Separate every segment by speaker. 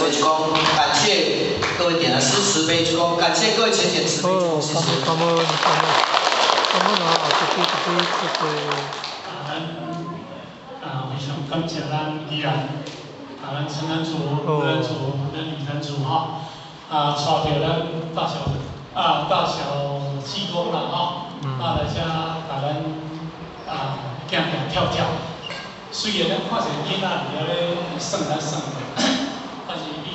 Speaker 1: 悲鞠躬，感謝各位點來施慈悲鞠躬，感謝各位前點慈悲鞠躬，謝謝。
Speaker 2: 感恩感恩感恩啊！謝謝謝謝謝謝。
Speaker 3: 啊，咱啊非常感謝咱宜蘭啊，咱陳南組、吳南組、咱李南組吼，啊，帶著咱大小啊大小志工啦吼，啊來遮共咱啊行行跳跳。雖然咱看一个囡仔佇遐咧耍來耍去，但是伊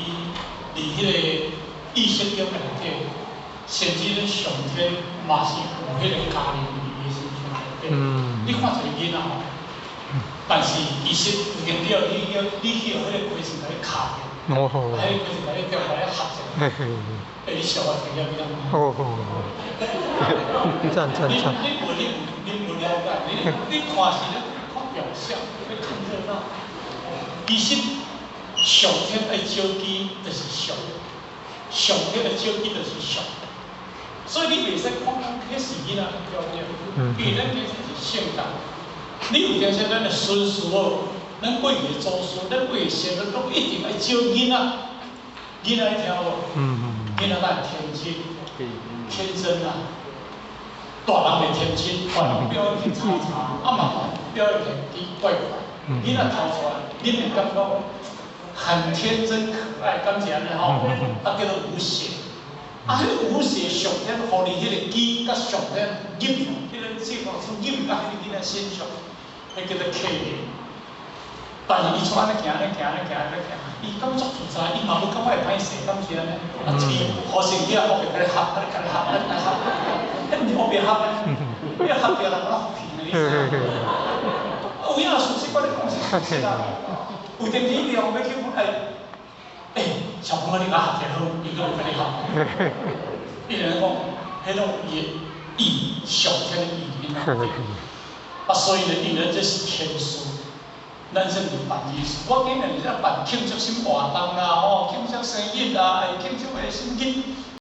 Speaker 3: 佇彼個意識中內底，甚至咧上天嘛是有彼個家庭佇伊的身上內底。你看一個囡仔吼，但是其實有閒了，你去予彼個規則共你卡著，啊，彼個規則共你調共你合者，欸，你小可聽了你敢知？
Speaker 2: 哦，讚讚
Speaker 3: 你
Speaker 2: 讚！
Speaker 3: 你無了解，你看是咧看表象，咧看熱鬧。其實上天的招機就是上，上天的招機就是上。所以你袂使看講彼是囡仔表演，因為咱其實是聖誕。你有當時咱的孫師哦，咱過去的祖師，咱過去的先人，攏一定愛招囡仔。囡仔你聽無？囡仔咱天真，天真啊！大人袂天真，大人表演去吵吵，啊嘛表演去怪怪。囡仔頭出來，恁會感覺很天真可愛，敢是按呢吼？啊叫做無邪。啊，彼個無邪上天，予你彼個機佮上天入，彼個這個從入到彼個囡仔身上，彼叫做契約。但是伊出按呢行，按呢行，按呢行，按呢行，伊感覺足自在，伊嘛無感覺會歹勢，敢是按呢？啊，伊好成囝後壁共你合，啊，共你合，啊，共你合，彼毋是後壁合呢？你合著人我服氣呢？你知影？有影事實，我咧講是事實啊。有陣時你後要去講，欸，欸，小朋友你共我合者好，伊閣會共你合。伊就講，彼種伊的意，上天的意佇內底。啊，所以呢，因為這是天書。咱這毋是辦儀式，我今日是咧辦慶祝什麼活動啦，吼，慶祝生日啊，會慶祝個什麼日。